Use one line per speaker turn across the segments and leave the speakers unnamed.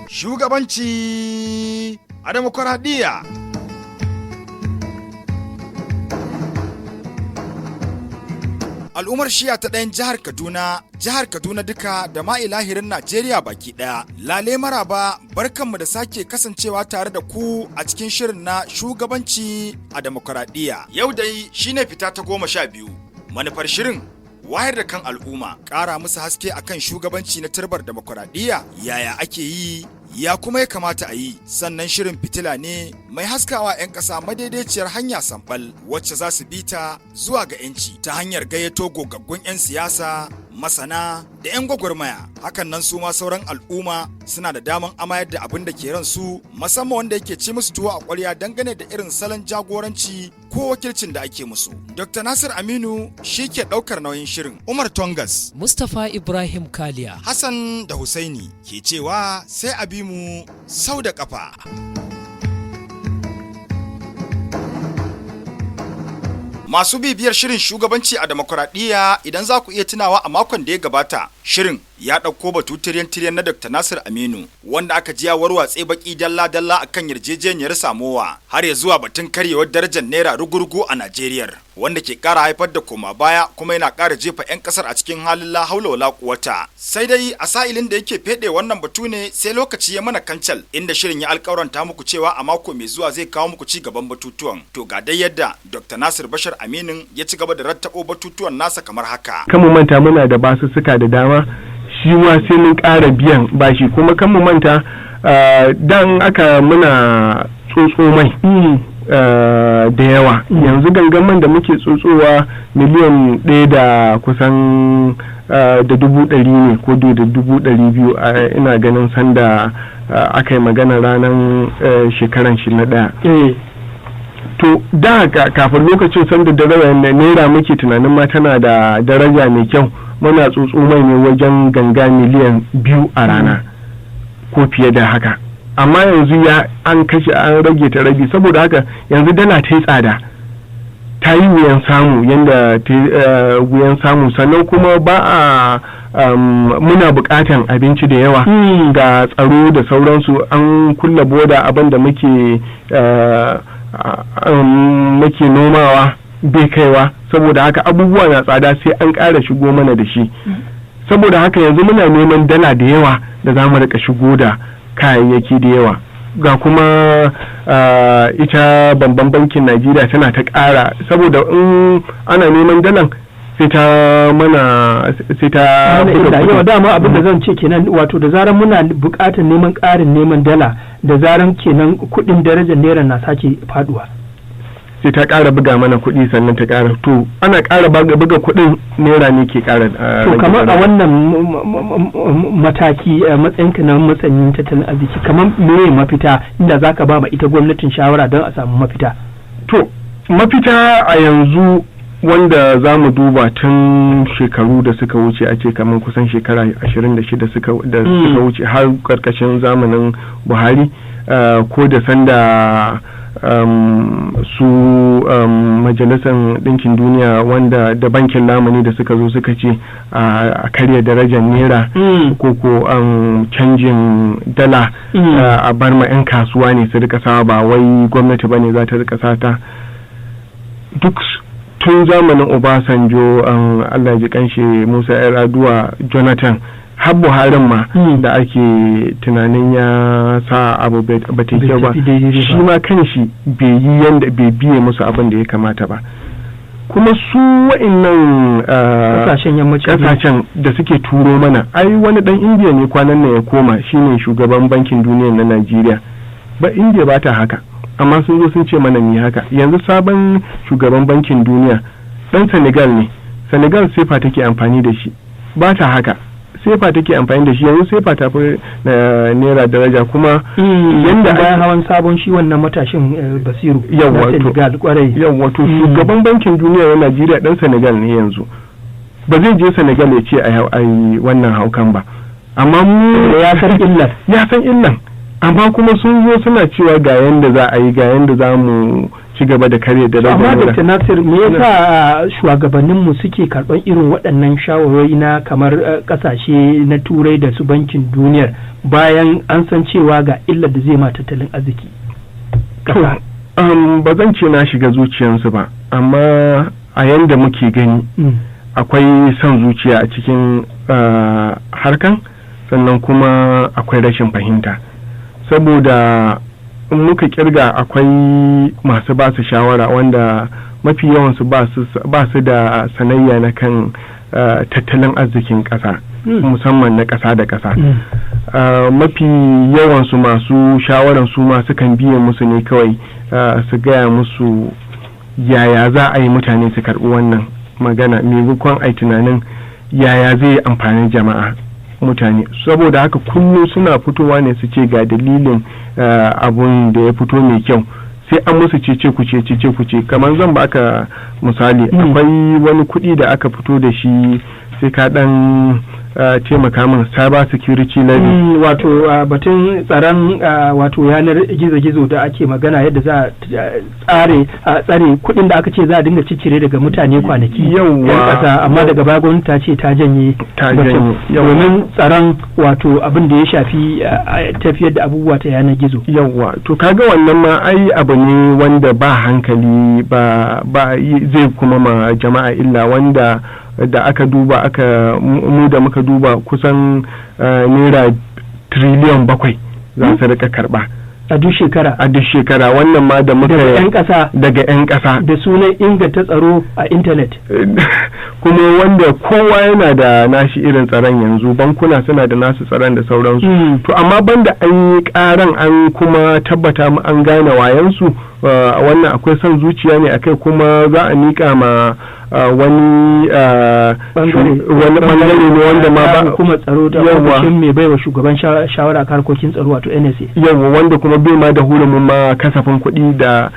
Shugabanci a demokuraɗiyya. Al'ummar shiya ta ɗayan jihar Kaduna, jihar Kaduna duka da ma ilahirin Najeriya baki ɗaya. Lale maraba, barkanmu da sake kasancewa tare da ku a cikin shirin na shugabanci a demokuraɗiyya. Yau dai shine fita ta 12. Manufar shirin wayar da kan al'umma, ƙara musu haske akan shugabanci na turbar demokuraɗiyya, yaya ake yi, ya kuma ya kamata a yi. Sannan shirin fitila ne mai haskawa 'yan ƙasa madaidaiciyar hanya sambal wacce za su bi ta zuwa ga 'yanci ta hanyar gayyato gogaggun 'yan siyasa, masana da 'yan gwagwarmaya. Hakan nan su ma sauran al'umma suna da daman amayar da abin da ke ransu, musamman wanda yake ci musu tuwo a ƙwarya dangane da irin salon jagoranci ko wakilcin da ake musu. Dr. Nasir Aminu shi ke ɗaukar nauyin shirin. Umar Tongas,
Mustapha Ibrahim Kaliya,
Hassan da Husaini ke cewa sai a bi mu sau da ƙafa. Masu bibiyar shirin shugabanci a demokuraɗiyya, idan za ku iya tunawa, a makon da ya gabata, shirin ya ɗauko batu tiryan-tiryan na Dr. Nasir Aminu wanda aka ji ya warwatse baki dalla-dalla akan yarjejeniyar Samowa har ya zuwa batun karyewar darajar naira rugurugu a Najeriya, wanda ke ƙara haifar da koma baya kuma yana ƙara jefa 'yan ƙasar a cikin halin la haula wala quwwata. Sai dai a sa'ilin da yake fede wannan batu ne sai lokaci ya mana kancal, inda shirin ya alƙawaranta muku cewa a mako mai zuwa zai kawo muku ci gaban batutuwan. To, ga dai yadda Dr. Nasir Bashar Aminin ya ci gaba da rattabo batutuwan nasa kamar haka.
Kan mu manta muna da basussuka da dama, shi ma sai mun ƙara biyan bashi. Kuma kan mu manta, dan aka muna tsotso mai da yawa. Yanzu gangan man da muke tsotsowa miliyan 1 da kusan da 100,000 ne ko da 200,000. Ina ganin sanda aka yi magana ranar shekaran shi na ɗaya. To, da kafin lokacin, sanda darajar naira muke tunanin ma tana da daraja mai kyau, muna tsotso mai ne wajen ganga miliyan 2 a rana ko fiye da haka. Amma yanzu ya an kashe, an rage ta rabi. Saboda haka yanzu dala ta yi tsada, ta yi wuyan samu yanda ta wuyan samu. Sannan kuma ba a muna bukatan abinci da yawa, ga tsaro da sauransu, an kulle boda, abin da muke nomawa bai kaiwa. Saboda haka abubuwa na tsada, sai an ƙara shigo mana da shi. Saboda haka yanzu muna neman dala da yawa da za mu rika shigo da kayayyaki da yawa. Ga kuma ita babban bankin Najeriya tana ta ƙara, saboda in ana neman dalan sai ta mana, sai ta
buga. Yawa, dama abin da zan ce kenan, wato da zaran muna buƙatar neman ƙarin neman dala, da zaran kenan kuɗin darajar naira na sake faduwa.
Sai ta ƙara buga mana kuɗi, sannan ta ƙara. To, ana ƙara buga kuɗin, naira ne ke ƙara.
To, kamar a wannan mataki, a matsayinka na matsayin tattalin arziki, kamar me mafita inda zaka ba ma ita gwamnatin shawara don a samu mafita?
To, mafita a yanzu wanda za mu duba, tun shekaru da suka wuce, a ce kamar kusan shekara 26 da suka wuce, har karkashin zamanin Buhari, ko da sanda su Majalisar Ɗinkin Duniya wanda da bankin lamuni da suka zo suka ce a karya darajar naira ko canjin dala, a bar ma 'yan kasuwa ne su rika sawa, ba wai gwamnati ba ne za ta rika sata. Duk tun zamanin Obasanjo, Allah ji kanshi, Musa Yar'adua, Jonathan, har Buharin ma da ake tunanin ya sa abu ba ta kyau ba, shi ma kanshi bai yi yanda bai biye musu abin da ya kamata ba. Kuma su wa'annan
kasashen yammacin
kasashen da suke turo mana, ai wani dan Indiya ne kwanan nan ya koma shine shugaban Bankin Duniya na Najeriya. Ba Indiya ba ta haka, amma sun zo sun ce mana ni haka. Yanzu sabon shugaban Bankin Duniya dan Senegal ne. Senegal sefa take amfani da shi, ba ta haka, sefa take amfani da shi. Yanzu sefa ta fi naira daraja. Kuma
yanda bayan hawan sabon shi wannan matashin, Basiru na Senegal, kwarai.
Yawwa, to shugaban Bankin Duniya na Najeriya dan Senegal ne. Yanzu ba zai je Senegal ya ce a yi wannan haukan ba, amma mu
ya san illar.
Ya san illan, amma kuma sun zo suna cewa ga yanda za a yi, ga yanda za mu ci gaba da karya darajar
Amma
naira.
Dr. Nasir, me yasa shugabanninmu suke karɓar irin waɗannan shawarwari na kamar ƙasashe na Turai da su Bankin Duniyar? bayan an san cewa ga illar da zai ma tattalin arziki
To, ba zan ce na shiga zuciyansu ba, amma a yanda muke gani akwai son zuciya a cikin harkan, sannan kuma akwai rashin fahimta. Saboda in muka kirga, akwai masu ba su shawara wanda mafi yawansu ba su da sanayya na kan tattalin arzikin ƙasa, musamman na ƙasa da ƙasa. Mafi yawansu masu shawaran su ma sukan biye musu ne kawai, su gaya musu yaya za a yi mutane su karɓi wannan magana, maimakon ai tunanin yaya zai yi amfanin jama'a mutane. Saboda haka kullum suna fitowa ne su ce ga dalilin abun da ya fito mai kyau, sai an musu cece kuce cece kuce. Kamar zan baka misali, akwai wani kuɗi da aka fito da shi, sai ka dan taimaka min, cyber security levy.
Wato batun tsaron wato yanar gizo-gizo da ake magana, yadda za a tsare a tsare kuɗin da aka ce za a dinga ciccire daga mutane kwanaki yan ƙasa, amma daga baya gwamnati ta ce ta janye
Ta
batun
janye, yawwa.
Domin tsaron wato abin da ya shafi tafiyar da abubuwa ta yanar gizo.
Yawwa, to kaga wannan ma ai abu ne wanda ba hankali ba ba zai kuma ma jama'a illa, wanda da aka duba aka mu da muka duba kusan naira 7 triliyan za su rika karba
a duk shekara.
A duk shekara. Wannan ma da muka
Daga 'yan ƙasa.
Daga 'yan ƙasa.
Da sunan inganta tsaro a intanet.
Kuma wanda kowa yana da nashi irin tsaron yanzu, bankuna suna da nasu tsaron da sauransu. To amma banda an yi karan, an kuma tabbata mu an gane wayansu, wannan akwai son zuciya ne akai, kuma za a mika ma wani
Bangare.
Wani bangare ne wanda ma ba
Hukumar tsaro da ofishin mai baiwa shugaban shawara kan harkokin tsaro, wato NSA.
Yawwa, wanda kuma bai ma da hurumin ma kasafin kuɗi da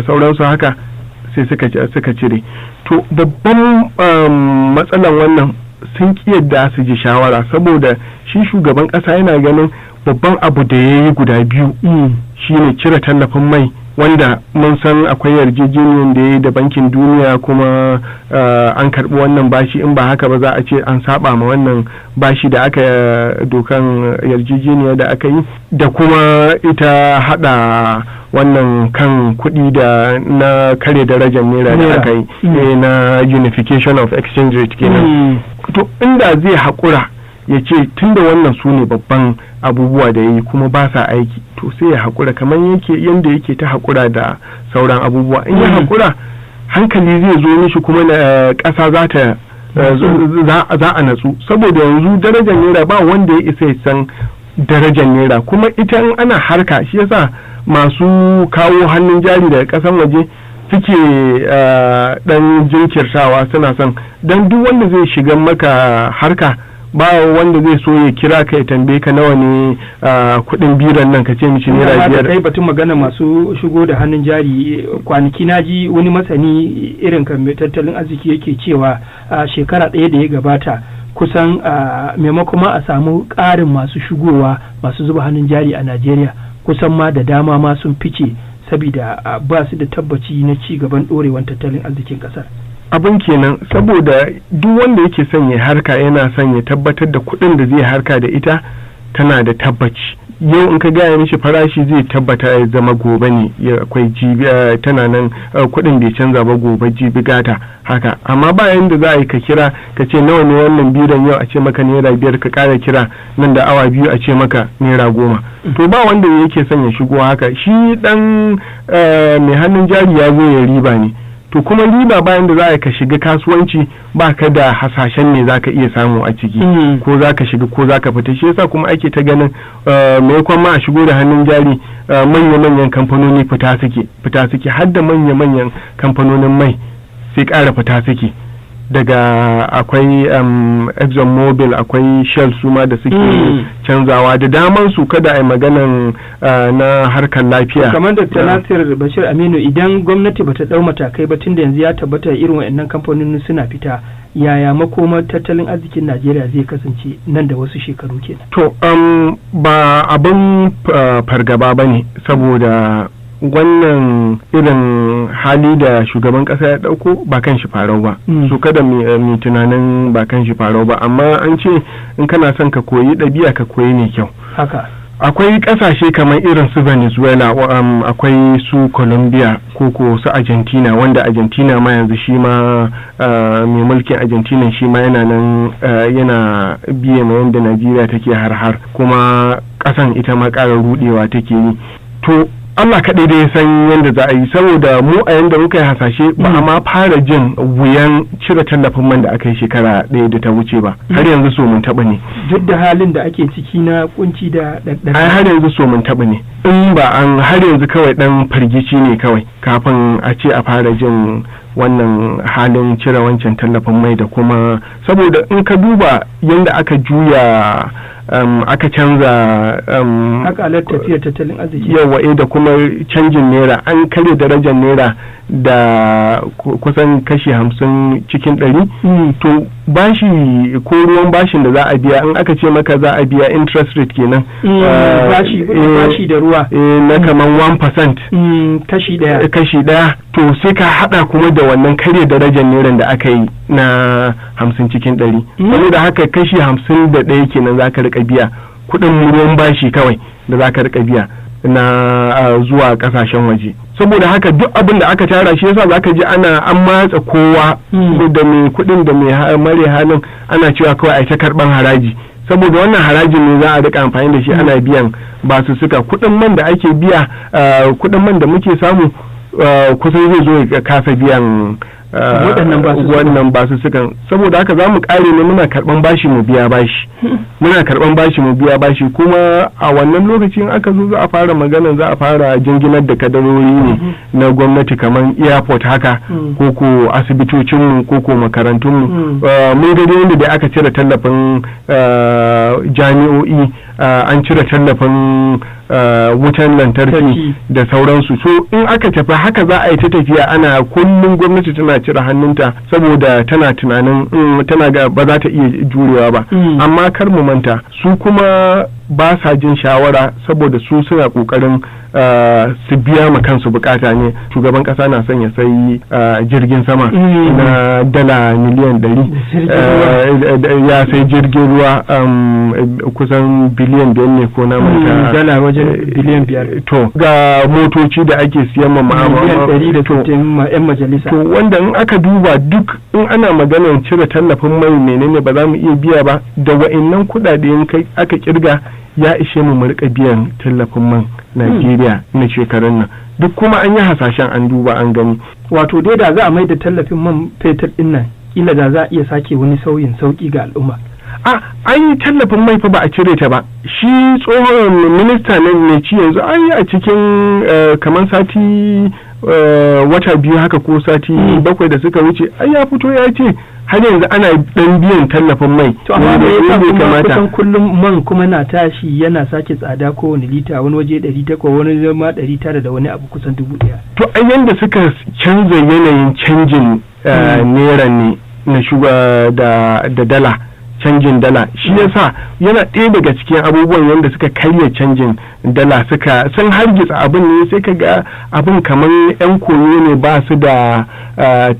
sauransu haka, sai suka cire. To babban matsalan wannan, sun ƙi yadda su ji shawara, saboda shi shugaban ƙasa yana ganin babban abu da ya yi guda biyu shine cire tallafin mai, wanda mun san akwai yarjejeniyar da ya yi da Bankin Duniya, kuma an karbi wannan bashi. In ba haka ba, za a ce an saba ma wannan bashi da aka dokan yarjejeniya da aka yi, da kuma ita hada wannan kan kuɗi da na kare darajar naira da aka yi, na unification of exchange rate kenan. To inda zai haƙura ya ce tunda wannan su ne babban abubuwa da ya yi kuma ba sa aiki, to sai ya haƙura kamar yake yanda yake ta haƙura da sauran abubuwa. In ya haƙura, hankali zai zo mishi, kuma na ƙasa za ta za a natsu, saboda yanzu darajar naira ba wanda ya isa ya san darajar naira. Kuma ita in ana harka, shi yasa masu kawo hannun jari daga ƙasan waje suke dan jinkirtawa, suna son dan duk wanda zai shiga maka harka, ba wanda zai so ya kira ka ya tambaye ka nawa ne kudin biran nan, ka ce mishi naira 5.
Kai batun magana masu shigo da hannun jari, kwanaki na ji wani masani irin kan mai tattalin arziki yake cewa a shekara ɗaya da ya gabata, kusan maimakon ma a samu ƙarin masu shigowa masu zuba hannun jari a Najeriya, kusan ma da dama ma sun fice, saboda ba su da tabbaci na ci gaban ɗorewan tattalin arzikin ƙasar.
Abin kenan, saboda duk wanda yake son ya harka yana son ya tabbatar da kuɗin da zai harka da ita tana da tabbaci. Yau in ka gaya mishi farashi, zai tabbata ya zama gobe ne ya akwai jibi tana nan, kuɗin bai canza ba gobe, jibi, gata haka. Amma bayan da za a yi ka kira ka ce nawa ne wannan biran yau, a ce maka naira 5, ka ƙara kira nan da awa 2 a ce maka naira 10. To ba wanda yake son ya shigo haka. Shi dan mai hannun jari ya zo ya riba ne. To kuma riba, bayan da za ka shiga kasuwanci ba ka da hasashen ne za ka iya samu a ciki, ko za ka shiga ko za ka fita. Shi yasa kuma ake ta ganin maimakon ma a shigo da hannun jari, manya-manyan kamfanoni fita suke, fita suke, har da manya-manyan kamfanonin mai sai ƙara fita suke. Daga akwai Exxon Mobil, akwai Shell, su ma da suke canzawa da daman su. Kada a yi maganan na harkar lafiya.
Kamar Dr. Nasir Bashir Aminu, idan gwamnati bata dau matakai ba, tunda yanzu ya tabbata irin waɗannan kamfanonin suna fita, yaya makomar tattalin arzikin Najeriya zai kasance nan da wasu shekaru kenan?
To ba abin fargaba ba ne, saboda Wannan irin hali da shugaban kasa ya dauko ba kan shi farau ba. So kada mu tunanin ba kan shi farau ba, amma an ce in kana son ka koyi ɗabi'a, ka koyi mai kyau.
Haka.
Akwai kasashe kamar irin su Venezuela, akwai su Colombia ko su Argentina, wanda Argentina ma yanzu shi ma mai mulkin Argentina shi ma yana nan yana biye ma yadda Najeriya take har kuma kasan ita ma ƙara rudewa take yi. To Allah kaɗai da ya san yadda za a yi, saboda mu a yanda muka yi hasashe ba a ma fara jin wuyan cire tallafin man da aka yi shekara 1 da ta wuce ba. Har yanzu so mun taɓa ne.
Duk da halin da ake ciki na kunci da ɗanɗano.
Ai har yanzu so mun taɓa ne, in ba an har yanzu kawai ɗan firgici ne kawai kafin a ce a fara jin wannan halin cire wancan tallafin mai. Da kuma saboda in ka duba yadda aka juya, aka canza
akalar tafiyar tattalin arziki.
Yawa, da kuma canjin naira, an karya darajar naira da kusan kashi 50%. To bashi ko ruwan bashin da za a biya, in aka ce maka za a biya interest rate kenan,
bashi da ruwa
na kaman 1%,
kashi 1.
Kashi 1. To sai ka hada kuma da wannan karya darajar naira da aka yi na 50%. Saboda haka kashi 51 kenan za ka rika biya kudin ruwan bashi kawai da za ka rika biya na zuwa kasashen waje. Saboda haka duk abin da aka tara shi yasa zaka ji ana an matsa kowa, da mai kudin da mai mare halin, ana cewa kawai ai ta karban haraji, saboda wannan harajin ne za a rika amfani da shi ana biyan basussuka. Kudin man da ake biya, kudin man da muke samu kusan zai zo ya kasa biyan wannan basussukan. Saboda haka za mu kare ne muna karban bashi mu biya bashi, muna karban bashi mu biya bashi. Kuma a wannan lokacin aka zo za a fara magana za a fara jinginar da kadarori ne na gwamnati, kamar airport haka, ko ko asibitocinmu, ko ko makarantunmu. Mun ga yadda da aka cire tallafin jami'o'i, an cire tallafin wutan lantarki da sauransu. So in aka tafi haka za a yi ta tafiya, ana kullum gwamnati tana cire hannunta saboda tana tunanin tana ga ba za ta iya jurewa ba. Amma kar mu manta, su kuma ba sa jin shawara, saboda su suna kokarin su biya ma kansu bukata ne. Shugaban kasa na son ya sayi jirgin sama na dala miliyan 100, ya sai jirgin ruwa kusan biliyan 5 ne ko na manta.
Dala wajen biliyan 5.
To ga motoci da ake siyan ma
miliyan 160 ma yan majalisa.
To wanda in aka duba duk, in ana maganar cire tallafin mai menene, ba za mu iya biya ba da wa'annan kuɗaɗe. In kai aka kirga, ya ishe mu mu rika biyan tallafin man Najeriya na shekarun nan duk. Kuma an yi hasashen, an duba an gani.
Wato dai da za a mai da tallafin man fetur din nan, kila da za a iya sake wani sauyin sauki ga al'umma.
A an yi tallafin mai fa ba a cire ta ba. Shi tsohon minista ne mai ci yanzu, ai a cikin kamar sati, wata 2 haka ko sati 7 da suka wuce, ai ya fito ya ce har yanzu ana dan biyan tallafin mai.
To amma me yasa kuma kusan kullum man kuma na tashi yana sake tsada kowane lita, wani waje 800, wani zama 900 da wani abu, kusan 1000?
To ai yanda suka canza yanayin canjin naira ne na shuga da dala, canjin dala, shi yasa yana ɗaya daga cikin abubuwan yadda suka karya canjin dala, suka sun hargitsa abin ne. Sai ka ga abin kamar 'yan koyo ne, ba su da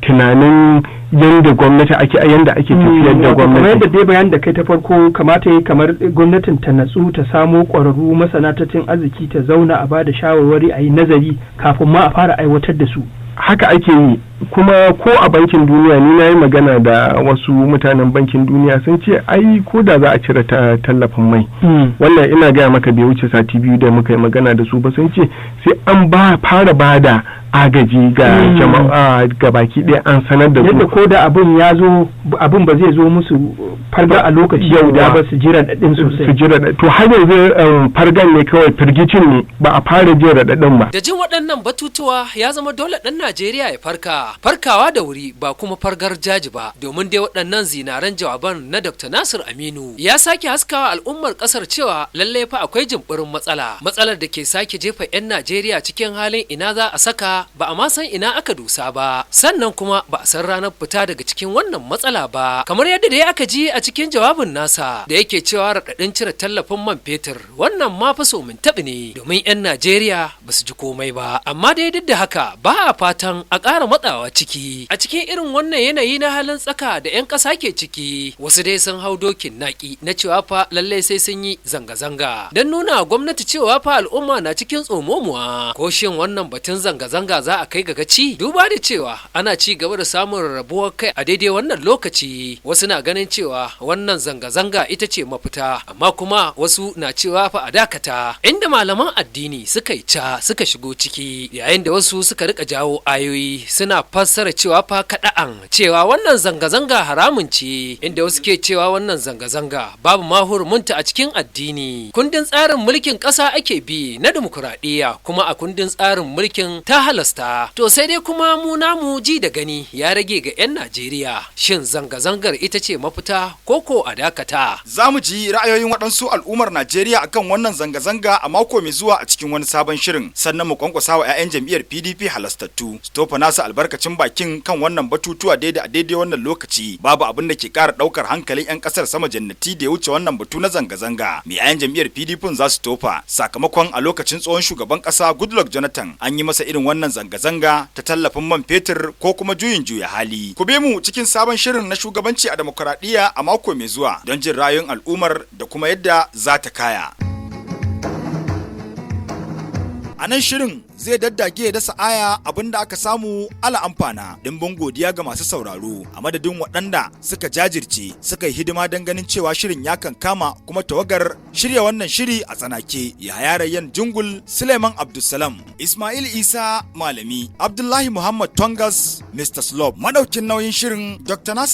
tunanin yadda gwamnati ake, yadda ake tafiyar da gwamnati.
Kamar yadda dai bayan da kai ta farko, kamata yi kamar gwamnatin ta natsu, ta samo ƙwararru masana tattalin arziki, ta zauna a bada shawarwari, a yi nazari kafin ma a fara aiwatar da su.
Haka ake yi. Kuma ko a Bankin Duniya, ni na yi magana da wasu mutanen Bankin Duniya, sun ce ai ko da za a cire tallafin mai, wannan ina gaya maka bai wuce sati 2 da muka yi magana da su ba, sun ce sai an ba fara bada agaji ga jama'a ga baki ɗaya, an sanar da su.
Yadda ko da abin ya zo, abin ba zai zo musu farga a lokaci guda ba, su ji raɗaɗin sosai.
Su ji raɗaɗin. To har yanzu fargan ne kawai, firgicin ne, ba a fara jin raɗaɗin ba.
Da jin waɗannan batutuwa, ya zama dole ɗan Najeriya ya farka, farkawa da wuri, ba kuma fargar jaji ba, domin dai waɗannan zinaran jawaban na Dr. Nasir Aminu ya sake haskawa al'ummar ƙasar cewa lallai fa akwai jimbirin matsala, matsalar da ke sake jefa 'yan Najeriya cikin halin ina za a saka. fa ba a ma san ina aka dusa ba, sannan kuma ba a san ranar fita daga cikin wannan matsala ba. Kamar yadda dai aka ji a cikin jawabin nasa da yake cewa raɗaɗin cire tallafin man fetur wannan ma fa so min taɓi ne, domin 'yan Najeriya ba su ji komai ba. Amma dai duk da haka ba a fatan a ƙara matsawa ciki a cikin irin wannan yanayi na halin tsaka da 'yan ƙasa ke ciki. Wasu dai sun hau dokin naƙi na cewa fa lallai sai sun yi zanga-zanga don nuna gwamnati cewa fa al'umma na cikin tsomomuwa. Ko shin wannan batun zanga-zanga za a kai ga gaci, duba da cewa ana ci gaba da samun rarrabuwar kai a daidai wannan lokaci? Wasu na ganin cewa wannan zanga-zanga ita ce mafita, amma kuma wasu na cewa fa a dakata, inda malaman addini suka yi ca suka shigo ciki, yayin da wasu suka rika jawo ayoyi suna fassara cewa fa kada'an cewa wannan zanga-zanga haramun ce, inda wasu ke cewa wannan zanga-zanga babu ma hurumunta a cikin addini, kundin tsarin mulkin ƙasa ake bi na dimokuraɗiyya, kuma a kundin tsarin mulkin ta halasta. To sai dai kuma mu namu ji da gani ya rage ga 'yan Najeriya, shin zanga-zangar ita ce mafita ko ko a dakata?
Za mu ji ra'ayoyin waɗansu al'ummar Najeriya akan wannan zanga-zanga a mako mai zuwa a cikin wani sabon shirin. Sannan mu kwankwasa wa 'ya'yan jam'iyyar PDP halastattu su tofa nasu albarkacin bakin kan wannan batutuwa daidai a daidai wannan lokaci. Babu abin da ke ƙara ɗaukar hankalin 'yan ƙasar sama jannati da ya wuce wannan batu na zanga-zanga. Me 'ya'yan jam'iyyar PDP za su tofa, sakamakon a lokacin tsohon shugaban ƙasa Goodluck Jonathan an yi masa irin wannan zanga-zanga ta tallafin man fetur ko kuma juyin juya hali. Ku bi mu cikin sabon shirin na shugabanci a demokuraɗiyya a mako mai zuwa don jin ra'ayoyin al'ummar da kuma yadda za ta kaya. A nan shirin zai daddage ya dasa aya, abinda aka samu ala amfana. Dimbin godiya ga masu sauraro a madadin waɗanda suka jajirce suka yi hidima don ganin cewa shirin ya kankama, kuma tawagar shirya wannan shiri a tsanake: Yahaya Rayyan Jungul, Suleiman Abdulsalam, Ismail Isa Malami, Abdullahi Muhammad Tongas, Mr. Slob. Madaukin nauyin shirin, Dr. Nasir.